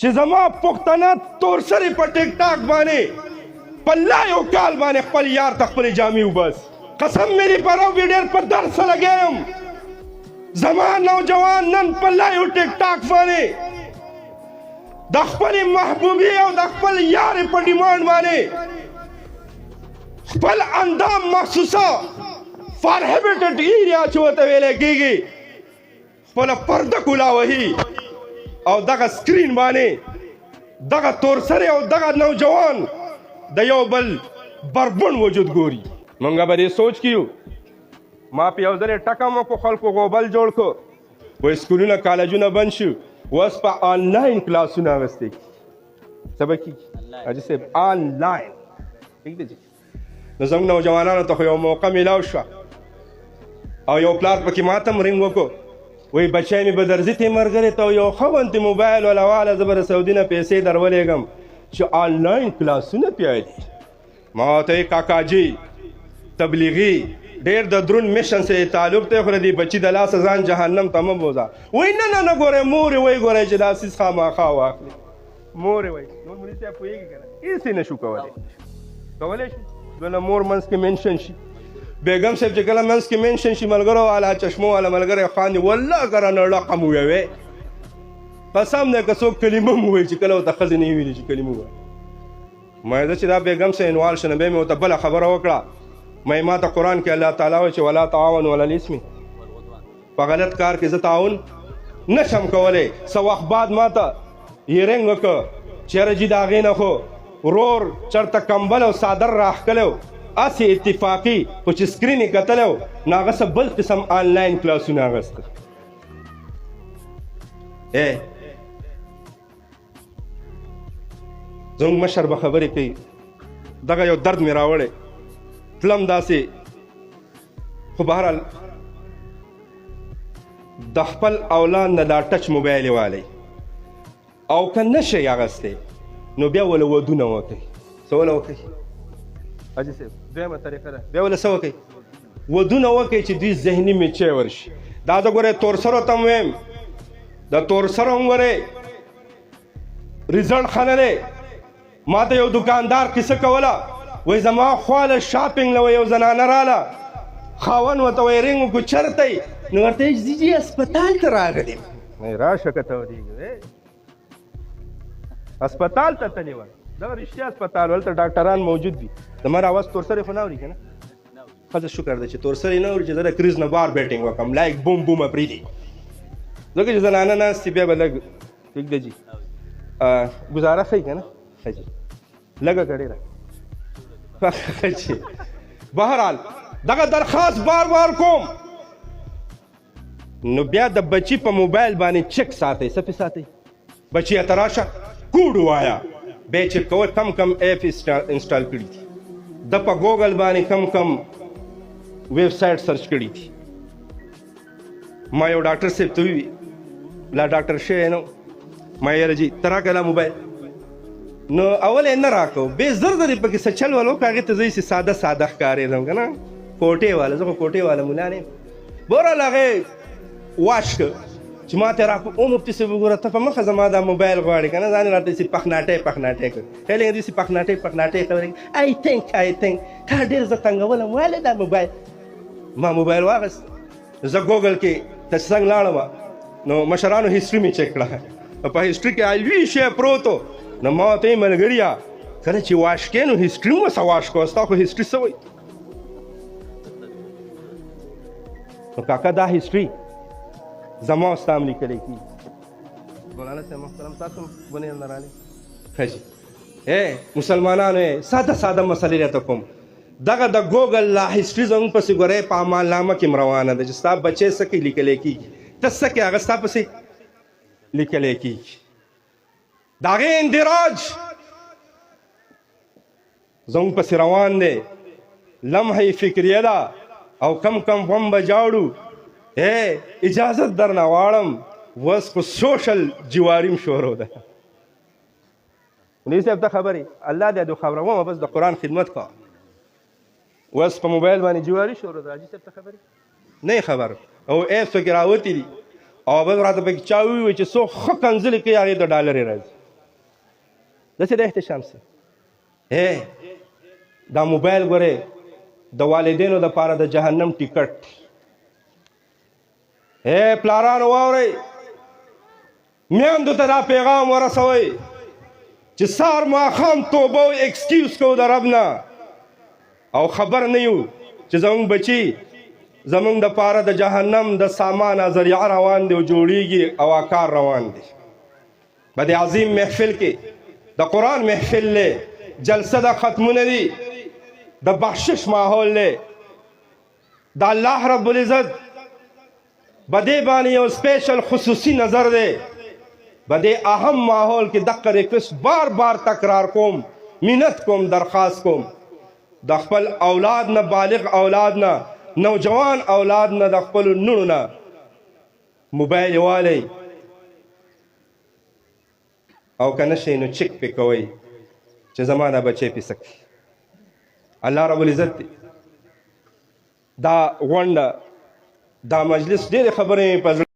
چې زما پښتانه تورسرې په ټیک ټاک باندې په لایو کال باندې خپل یار ته خپلې جامې وباسي. قسم مې دې په رب وي، ډېر په درد سره لګیا یم. زما نوجوان نن په لایو ټیک ټاک باندې د خپلې محبوبې او د خپل یار په ډیمانډ باندې خپل اندام مخصوصه فارهبټډ ایریا چې ورته ویلی کېږي خپله پرده کولاوهي او دغه سکرین باندې دغه تورسری او دغه نوجوان د یو بل بربن وجود ګوري. مونږ به دې سوچ کیو، ما په یو ځل ټکم وکړو، خلکو غوبل جوړ کړو، وایي سکولونه کالجونه بند شو، اوس په آنلاین کلاسونه اخیستې کېږي. څه به کېږي حاجي صاحب؟ آنلاین. ټیک دی جي. نو زموږ نوجوانانو ته خو یو موقع میلاو شوه او یو پلار پکې ماته هم رینګ وکړو، وایي بچی مې به درځي تې ملګري ته یو ښه غوندې موبایل وله واله، زه به د سعودي نه پیسې در ولېږم چې آنلاین کلاسونه پیالي. ما ورته وایي کاکاجي تبلیغي ډېر د درون مشن سره تعلق دی، خو د دې بچي د لاسه ځان جهنم ته مه بوځه. وایي نه نه نه، ګورئ مور یې وایي ګورئ چې دا څیز خامخا واخلي. مور یې وایي نور مولوي صاحب پوهېږي که نه؟ هېڅ یې نه شو کولی، کولی شو کله مور منځ کې منشن شي، بیګم صاحب چې کله منځ کې منشن شي، ملګرو والا چشمو والا ملګری خاندي، والله که رانه ړقه مو ویوې، قسم دی که څوک کلمه مو وایي چې کله ورته ښځې نه ویلي چې کلمه ووایي. ما زه چې دا بیګم صاحب انوال شنه، بیا مې ورته بله خبره وکړه. ما ما ته قرآن کې الله تعالی وایي چې ولا تعاونوا علی الاثم، په غلط کار کې زه تعاون نشم کولی. څه وخت بعد ما ته یې رنګ وکړ چې یاره جي د هغې نه خو ورور چېرته کمبل او څادر راښکلی و، هسې اتفاقي، خو چې سکرین یې کتلی و نو هغه څه بل قسم آنلاین کلاسونه اخیستل. زموږ مشر به خبرې کوي، دغه یو درد مې راوړی، تلم داسې، خو بهرحال د خپل اولاد نه دا ټچ موبایل یې والی او که نه شئ اخیستی نو بیا وله ودونه وکئ. څه وله وکئ حاجي صاحب؟ دویمه طریقه ده، بیا وله څه وکئ؟ ودونه وکئ چې دوی ذهني میچی ورشي. دا زه ګورئ تورسرو ته هم وایم، د تورسرو هم ګورئ ریزلټ ښه نه دی. ما ته یو دکاندار قصه کوله، وایي زما خواله شاپینګ له یو زنانه راله، خاوند ورته وایي رینګ وکړو چېرته یې؟ نو ورته یې ځي جي هسپتال ته راغلی یم. وایي راشه که ته ودرېږي، هسپتال ته تللی وه، دغه رښتیا هسپتال، هلته ډاکټران موجود دي. زما آواز تورسرې خو نه اوري که نه؟ ښځه شکر دی چې تورسرې نه اوري چې زه د کریز نه بار بیټینګ وکړم، لایک بوم بوم اپریدي، ځکه چې زنانه ناست دي، بیا به لږ ټیک دی جي. ګزاره ښه که نه؟ ښه جي، لږه که ډېره؟ ښه جي. بهرحال دغه درخواست بار بار کوم. نو بیا د بچي په موبایل باندې چک ساتئ. څه پې ساتئ؟ بچیه ته راشه کوډ ووایه، بیا یې چک کوه کم کم اپ انسټال کړي دي، ده په ګوګل باندې کم کم ویب سایټ سرچ کړي دي. ما یو ډاکټر صاحب ته وویل، لا ډاکټر شوی نه، ما یې جي ته راکړه لا موبایل. نو اول یې نه راکړو، بیا زر زر یې پکې څه چل ول وکړ، هغې ته زه هسې ساده ساده ښکارېدم که نه، کوټې واله، زه خو کوټې واله ملا نه یم. بهرحال هغې واش کړ چې ما ته راکړو، او مفتي صاحب وګوره ته په مخه زما دا موبایل غواړې که نه، ځان یې راته هسې پخناټی پخناټی کړ. خیال یې داسې پخناټی پخناټی خبرې کوي، آی تھنک آی تھنک تا ډېر زه تنګولم، ولې دا موبایل؟ ما موبایل واخیست، زه ګوګل کې ته څنګه لاړم، نو مشرانو هسټري مې چک کړه، په هسټري کې لوی شی پروت و. نو ما ورته ویل ملګریه کله چې واش کې نو هسټري هم ورسره واش کوه، ستا خو هسټري څه وایي؟ نو کاکا دا هسټري زما او ستا هم لیکلی کېږي. مولانا صاحب محترم تاسو هم بنیر نه راغلی؟ ښه جي. مسلمانانو ساده ساده مسلې راته کوم. دغه د ګوګل لا هسټري زموږ پسې ګورئ په اعمالنامه کې هم روانه ده چې ستا بچی څه کوي لیکلی کېږي، ته څه کوې هغه ستا پسې لیکلی کېږي. د هغې اندراج زموږ پسې روان دی، لمحه فکریه ده او کم کم غم به جاړو. اجازت درنه غواړم، اوس خو سوشل جواریم شروع ده. مولوي صاحب ته خبرې الله دې د خبروم، بس د قرآن خدمت کوه. اوس په موبایل باندې جواري شروع ده. حاجي صاحب ته خبرې نه خبر او ایپس پکې راوتي دي، او بس راته پکې چا وویل چې څوک ښه کنځلې کوي هغې ته ډالرې راځي. داسې د احتشام سره دا موبایل ګوره د والدینو د پاره د جهنم ټیکټ. اے پلارانو واورئ، میندو ته دا پیغام ورسوئ چې سهار ماښام توبه او excuse کوو د رب نه، او خبر نه یو چې زمونږ بچي زمونږ د پاره د جهنم د سامان ذریعه روان دی او جوړیږي او کار روان دی. په دې عظیم محفل کې د قرآن محفل دی، جلسه د ختمونه دي، د بخشش ماحول دی. د الله رب العزت په دې باندې یو special خصوصي نظر دی. په دې اهم ماحول کې دقه request بار بار تکرار کوم، منت کوم، درخواست کوم د خپل اولاد نه، بالغ اولاد نه، نوجوان اولاد نه، د خپل نونو نه موبایل والی او که نه شئ نو چک پې کوئ چې زما دا بچی پې څه کوي. الله رب العزت دی دا غونډه، دا مجلس، ډېرې خبرې مې په زړه.